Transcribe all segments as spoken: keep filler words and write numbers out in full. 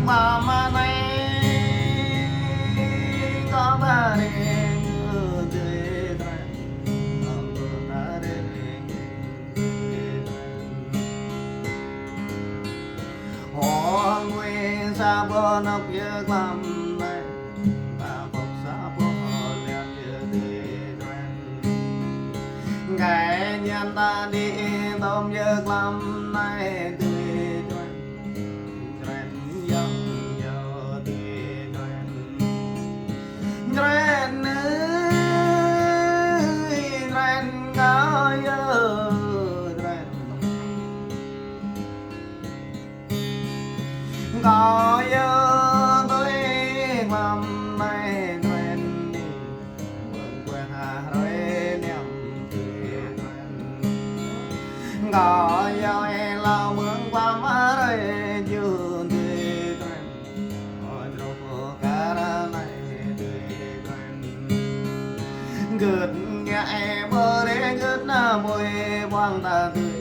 Mama ne, kâo ta ring tui tren, kâo ta ring tui tren. Hŏng wĭ sa boh anŏ yơh klam ne, ta pŏk sa boh liat yơh tui tren. Kơ ñan ta đĭ tôm yơh klam ne tui tren. Tren yŏng yơh tui tren. Tren ơi, tren kâo yơh, tren. Kâo yơh tui klam ne tren đĭ. Mơ̆ng kuah hrơi niam tui tren. Kâo yơh ê lao mơ̆ng kuah hrơi jŭ tui tren. Ơ, truh kơ ră anai tui tren. Gưt ngă ê ƀơi rê gưt nă ƀơi ƀuăn ta tui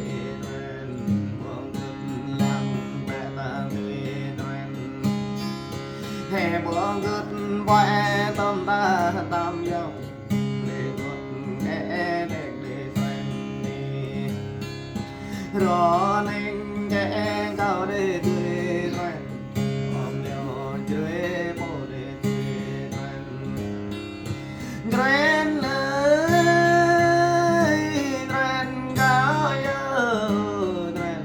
tren. Ƀuăn gưt lăng bĕ ta tui tren. Hê ƀuăn gưt ƀơi tôm ta tam yŏng. Lê gưt ngă ê đĕk đĭ tren ni. Rơneng kơ kâo đĭ tui tren. Ôm neo jrê pô đĭ tui tren. Tren ơi, tren kâo yơh, tren.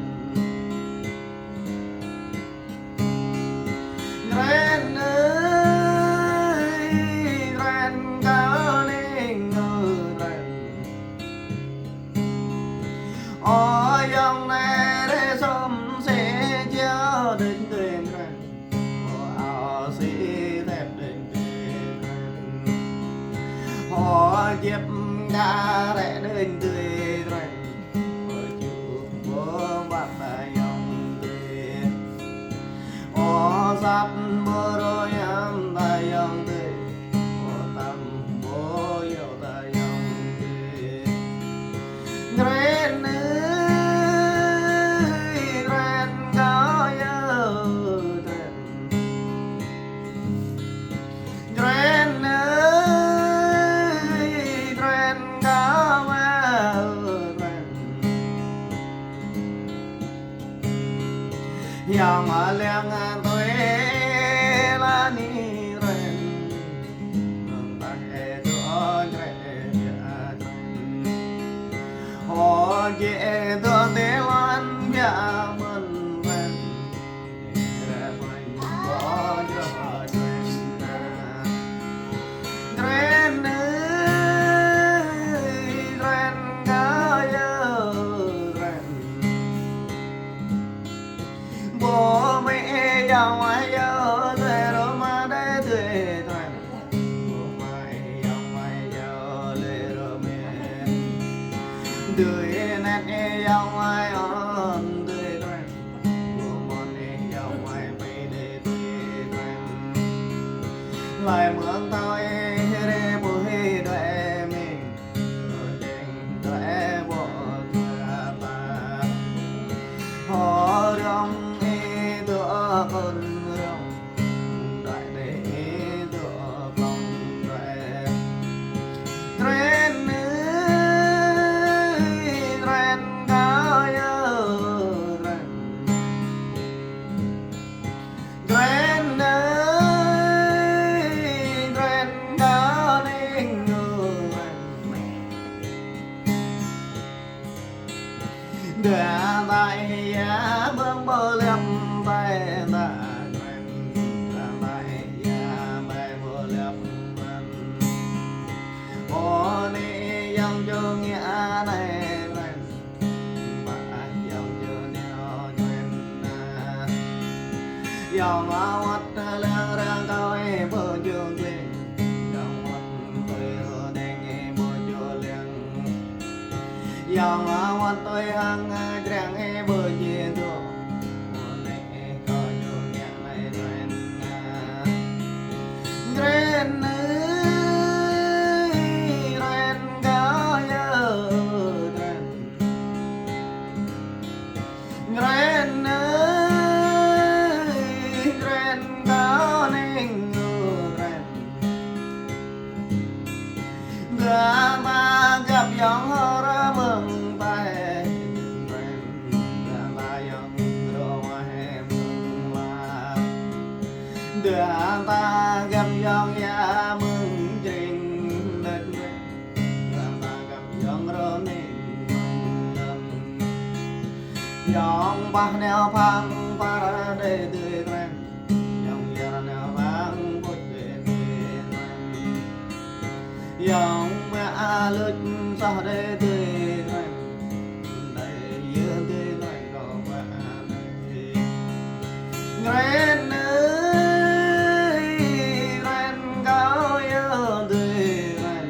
Tren ơi, tren kâo ling ơ tren. Ơ yŏng ne rê sôm sê jao đĭ tui tren. Ơ ao si tep đĭ tui tren. Ơ jep ka rĕ đĭ tui tren. Ơ ču ƀơ̆ ƀăt ta yŏng tui. Ơ sat ƀơ̆ rơyam ta yŏng tui. Ơ tam ƀơ̆ yâo ta yŏng tui. Tren ơi, tren kâo yơh, tren. Tren ơi, tren kâo yơh, tren. Yŏng lăng tui la ni tren. Mơ̆ng ta ê tui ơ jrê biă tren. Ơ jê tui tê lan biă mơ̆n tren. Tren ơi, tren kâo yơh, tren. Bố mẹ yŏng ai yơh, tui rơma đe tui tren. Bố mẹ yŏng ai yơh, tui rơma. Tui nĕt yŏng ai ôn tui tren. Lai mơ̆ng tơlơi rê ƀu hĭ đuaĭ mĭn, đuaĭ ƀu tơpă. Hơ rong ê tơ kơn rong, đuaĭ đê ê tơ kơn đuaĭ. Tren ơi, tren kâo yơh, tren. Tren ơi, tren kâo ling ơ tren. Đa tai ya bơ̆ng bơ lăm tai ta tren. Đa tai ya ƀai bơ lăm tren. Ơ nê yŏng čô ngă anai tren. Ƀă yŏng čô neo tren na. Yŏng awăt lăng răng kâo ê ƀu čô kling. Yŏng awăt tui rơneng ê ƀu čô lăng. Yŏng awăt tui hăng jrăng ê ƀu či dŏ. Ơ nê kâo čô ngă anai tren na. Tren ơi, tren kâo yơh, tren. Tren ơi, tren Yŏng ƀah nao phang pơr đe tui krăn. Yŏng yar nao phang pŭč đe tui krăn. Yŏng mă a luč soh đe tui krăn. Đe yơ tui krăn kâo mă a luč. Krăn ơi, krăn kâo yơ tui krăn.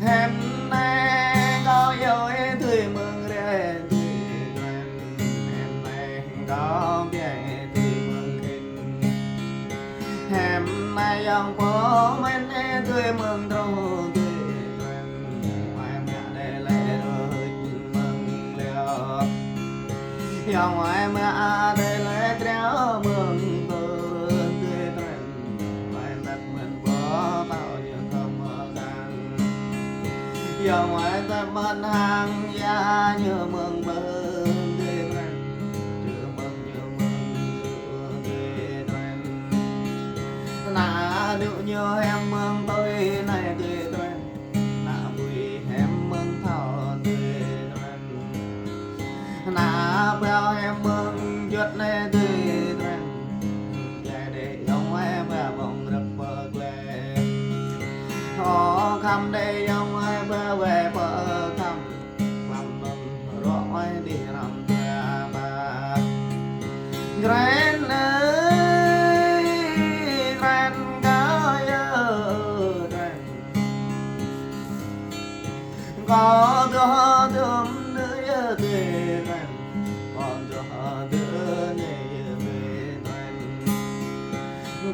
Hơm anai kâo yơh ih tui mơ̆ng rai tui krăn. Hơm anai kâo biă ih tui mơ̆ng khĭn. Hơm anai yŏng pô mơ̆n ih tui mơ̆ng truh tui krăn. Wai mă đe lĕ rơ̆ mơ̆ng liao. Yŏng wai mă a đe lĕ triao mơ̆ng tơl tui krăn. Wai mă mơ̆n pô tao ñu khŏm mơ̆ kang. Yŏng wai tơp mơ̆n hăng ya ñu mơ̆ng ƀơ̆ng tui krăn. Ñu mơ̆ng ñu mơ̆ng tui krăn. Nă dŭ ñu hơm mơ̆ng tui anai tui krăn. Nă bui hơm mơ̆ng thâo tui krăn. Nă pao hơm mơ̆ng juăt anai tui krăn. Jai đe yŏng wai ba ƀơ̆ng rơ̆k pơ glai. Hŏ khăm đe yŏng wai ba wai pơ khăm. Khăm ƀơ̆ng rŏ wai đih răm ba ba. Krăn ơi, krăn kâo yơ krăn. Kâo tơh tơm nơ yơ tui krăn. Kâo tơh tơm nơ yơ tui krăn.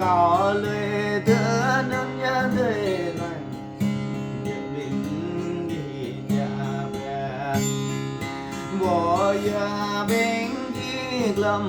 Kâo lui tơm nơ yơ tui krăn. Ƀing ƀing gih ja ba. Ƀu yơ ƀing gih glăm